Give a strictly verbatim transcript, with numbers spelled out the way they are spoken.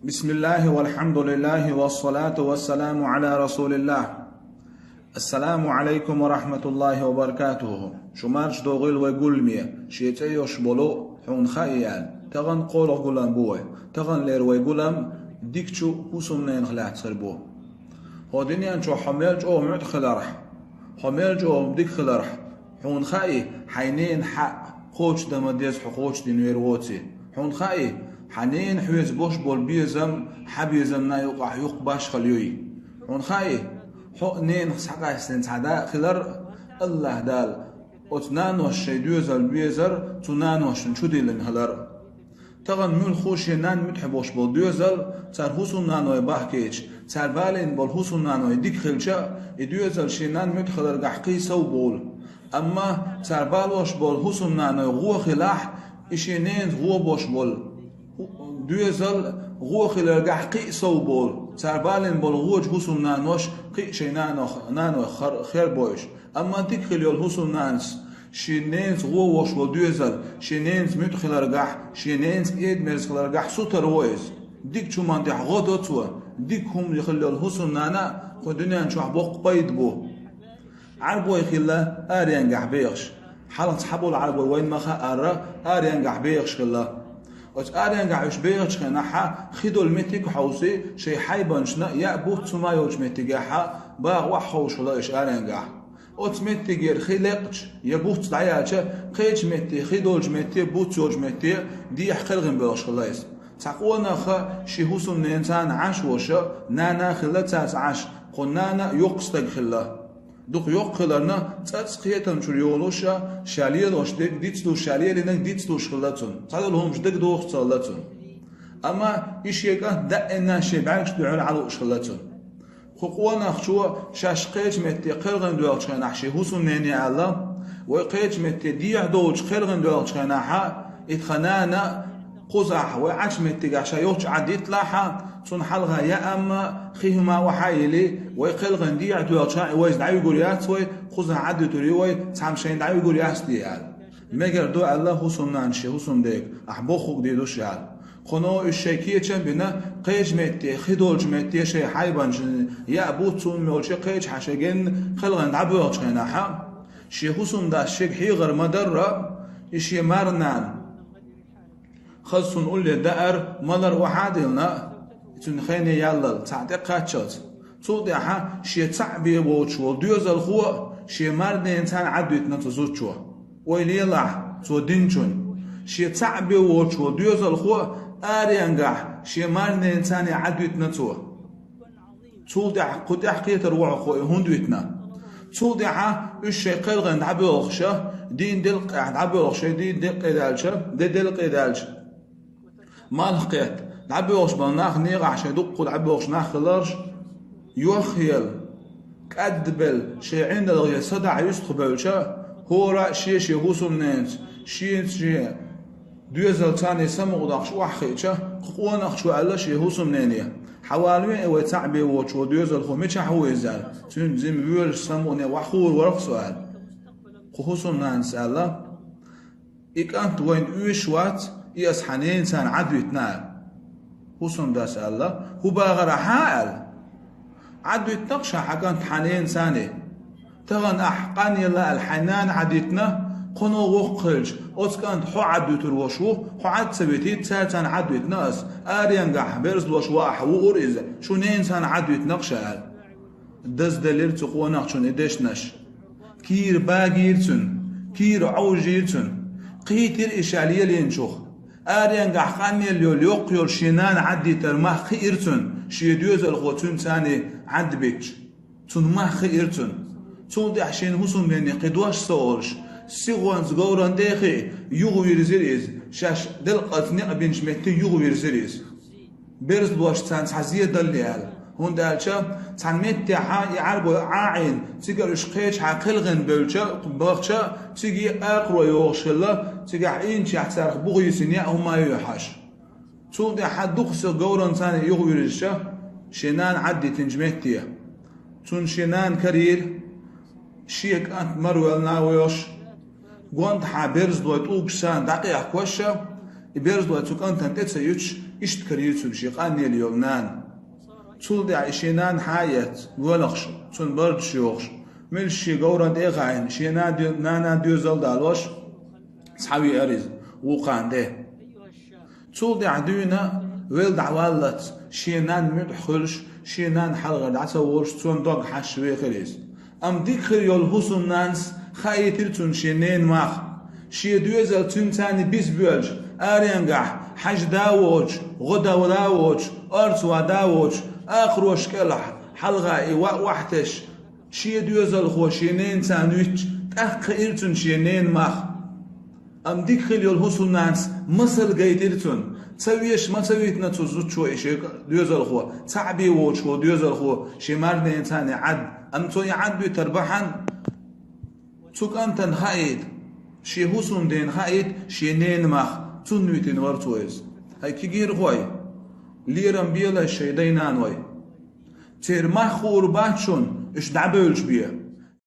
بسم الله والحمد لله والصلاة والسلام على رسول الله. السلام عليكم ورحمة الله وبركاته. Шу марч догӀийла вай гуламе, шен цӀе йолуш болу «Хьуна хаий» аьлла. Тахана кхоалгӀа гулам бу вай. Таханалера вай гулам дикачу хӀусамненах лаьцна хир бу. ХӀокху дуьнен чохь хьо мел чӀогӀа муьтӀахь хиларх, хьо мел чӀогӀа дика хиларх, хьуна хаий, хьайн ненан хьаъ кхочушдан ма деза хьо кхочушдина вер воций? Хьуна хаий, хьан ненан хьоьца болуш болу безам хьан безамна юкъахь юккъе башхалла юй? Хьуна хаий, хьо а ненах схьакъаьстина цхьа да а хилар, АллахӀ Дала оцу наноша шайн доьзал безар, цу наношна чудиллина хилар. Тахана муьлхха шен нанна муьтӀахь болуш болу доьзал, цара хӀусамнаной бахкийтича, цара балийна болу хӀусамнаной дика хилча а, и доьзал шен нанна муьтӀахь хиларгахь кхин сов болу. Амма цара балош болу хӀусамнаной гӀо хилахь, и шен ненца гӀо болуш болу доьзал гӀо хиларгахь кхин сов болу. Цара балийна болу гӀочу хӀусамнанош кхин шайн нанох, нанойх хар-, хер бойуш. Амма дика хила йолу хӀусамнанас шен ненца гӀо волуш волу доьзал, шен ненца муьтӀахь хиларгахь, шен ненца кӀеда-мерза хиларгахь сутара во иза. Дикачу хӀуманна тӀехь гӀо до цо, дика хӀума хила йолу хӀусамнана а кху дуьнен чохь боккха пайда бу. Ӏарбой хилла аренгахь бехаш. Хьалха цхьаболу Ӏарбой вайна ма хаъара аренгахь бехаш хилла. Оцу аренгахь уьш бехачу хенахь хи долу меттиг а хьовсий, шайн хьайбанашна яа буц хӀума йолчу меттигехь багӀа охьаховшалла уьш аренгахь. Оцу меттигера хи лекъча я буц дӀаяьлча, кхечу метте, хи долчу метте, буц йолчу метте дехьа кхелхина боьлхуш хилла иза. Цхьа къонах шен хӀусамненца Ӏаш волуш, нана а хилла цаьрца Ӏаш, кху нана а йоккха стаг хилла. Дукха йоккха хиларна, цӀа а кхетам чуьра йолуш а, ша лелош дерг дицлуш, ша лелийнарг дицлуш хилла цунна. Цхьадолу хӀумаш дагадогӀуш ца хилла цунна. Амма и шен кӀант даима шен бӀаьргаш дуьхьал Ӏа лууш хилла цунна. Кху къонахчо шаьш кхечу метте кхелхина доьлхучу хенахь шен хӀусамнене аьлла, вай кхечу метте дехьа долчу кхелхина доьлхучу хенахь, и тхан нана кхузахь вай Ӏачу меттигахь ша йолчу Ӏадитталахь, цунна хьалха яа а, хи хӀума охьа а йилий, вай кхелхина дехьа доьлхучу хенахь и вайца дӀавигур яц вай, кхузахь Ӏадуьтур ю вай, цхьамма шайна дӀавигур яц те аьлла. Мегар ду аьлла хӀусамнанас шен хӀусамдега, ахь бохург дийр ду ша аьлла. Кхуно уьш шайн кечам а бина, кхечу метте, хи долчу метте шайн хьайбанашна яа буц хӀума йолчу кхечу хьаьшагенна кхелхина дӀабоьлхучу хенахь, шен хӀусамдас шега хьехар ма-дарра, и шен марнана хаза цунна улле даар, малар охьа а диллина, цуьнан хене яллал цхьаъ тӀекхаччалц. Цул тӀаьхьа шен цхьаъ бен воцуш волу доьзалхо а шен марненца Ӏадвитина цу зудчо. Ойла елахь цо динчунна. Шен цхьаъ бен воцуш волу доьзалхо а аренгахь шен марненца Ӏадвитина цо. Цул тӀаьхьа кху тӀаьхьа кхетар ву хьо и хӀунда витина. Цул тӀаьхьа уьш шайн кхелхина дӀабоьлхуша, дийна делкъехь дӀабоьлхуш, шайн дийна делкъе даьлча, де делкъе даьлча. Малх кхетта, дӀабоьлхуш болу нах, некъахь шайн дуккха дӀабоьлхуш нах хиларш, йохъелла, кӀадбелла, шайн ӀиндагӀе садаӀа юьстахбевлча, хӀора а шен-шен хӀусамненца, шен-шен доьзалца самукъадоккхуш охьахиъча, кху къонахчо аьлла шен хӀусамнене: «Хьан валаве и вай цхьаъ бен воцуш волу доьзалхо, мичахь ву иза?» — аьлла. Цуьнан жима воьлуш самукъане охьахуур вара-кх со аьлла. Кху хӀусамнанас аьлла: «И кӀант вайна оьшуш вац, и ас хьан ненца Ӏадвитина», — аьлла. ХӀусамдас аьлла: «ХӀун бахара хьан?» — аьлла. «Ӏадвитина-кх ша хьан кӀант хьан ненца. Тахана ахь къанъелла аьлла хьайн нана Ӏадвитина, кхуно воккха хилча, оцу кӀанта хьо Ӏадвуьтур волуш ву, хьо Ӏад ца витийта, цаьрца Ӏадвитина ас, аренгахь берзалош ваахь вуура иза, шун ненца Ӏадвитина-кх ша», — аьлла. Дазделира цу къонахчун и дешнаш. Кийра багийра цуьнан, кийра Ӏовжийра цуьнан. Кхийтира и ша лелийначух. Аренгахь къанъелла йолу, йоккха йолу шен нана Ӏаддитар мах кхиира цуьнан, шен доьзалхо цуьнца Ӏадбитча. Цунна мах кхиира цуьнан. Цул тӀаьхьа шен хӀусамнене кхин дош ца олуш, сихонца говран тӀе а хиъна, юхавирзира иза, шаьш делкъаца некъ бинчу метте юхавирзира иза. Берзалошца цхьа зе далле аьлла. ХӀунда аьлча цхьана меттехь и Ӏарбой Ӏа а Ӏийна, цигара уьш кхечахьа кхелхина бевлча, бахча, цига а акхаро йогӀуш хилла, цигахь Ӏийначехь царах бухийсина яа хӀума а йоьхьаш. Цул тӀаьхьа дукха сиха говранца юхавирзича, шен нана Ӏаддитинчу метте. Цунна шен нана карийра, шен кӀант марвелла а воьхуш, гонаха берзалой тӀулгашца дӀакъехкош а, И берзлой цу кӀантана тӀе ца юьтуш, иштта карийра цунна шен къаннел йолу нана. Цул тӀаьхьа и шен нана хьа а эцна, воьлхуш, цунна бардаш йохуш, муьлш шен говрана тӀе а хаийна, шен нана де-, нана доьзал а далош, схьавеара иза, вукхана де. Цул тӀаьхьа дуьйна, велла дӀаваллалц, шен нанна муьтӀахь хуьлуш, шен нанна хьалхара дӀа ца волуш, цунна дог хьаьжча вехира иза. Амма дика хир йолу хӀусамнанас хаийтира цунна шен ненан мах. Шен доьзал цуьнца бисбоьлча, аренгахь хьаьжа да а воцуш, гӀо дан да а воцуш, орца ван да а воцуш, акхарошна кӀелахь хьалха и ваъ охьатесча, шен доьзалхо шен ненаца вуьтуш, тӀаккха хаира цунна шен ненан мах. Амма дика хир йолу хӀусамнанас масал гайтира цунна. Ца веш ма ца витина цу зудчо и шен доьзалхо, цхьаъ бен воцуш волу доьзалхо шен марненаца Ӏад. Амма цо и Ӏад витар бахьана цу кӀантана хаийта, шен хӀусамдена хаийта шен ненан мах, цунна витина вара цо иза. ХӀай кегийрхой, лерам бе шайн дай-наной. Церан мах хуур бац шуна, уьш дӀабевлча бен.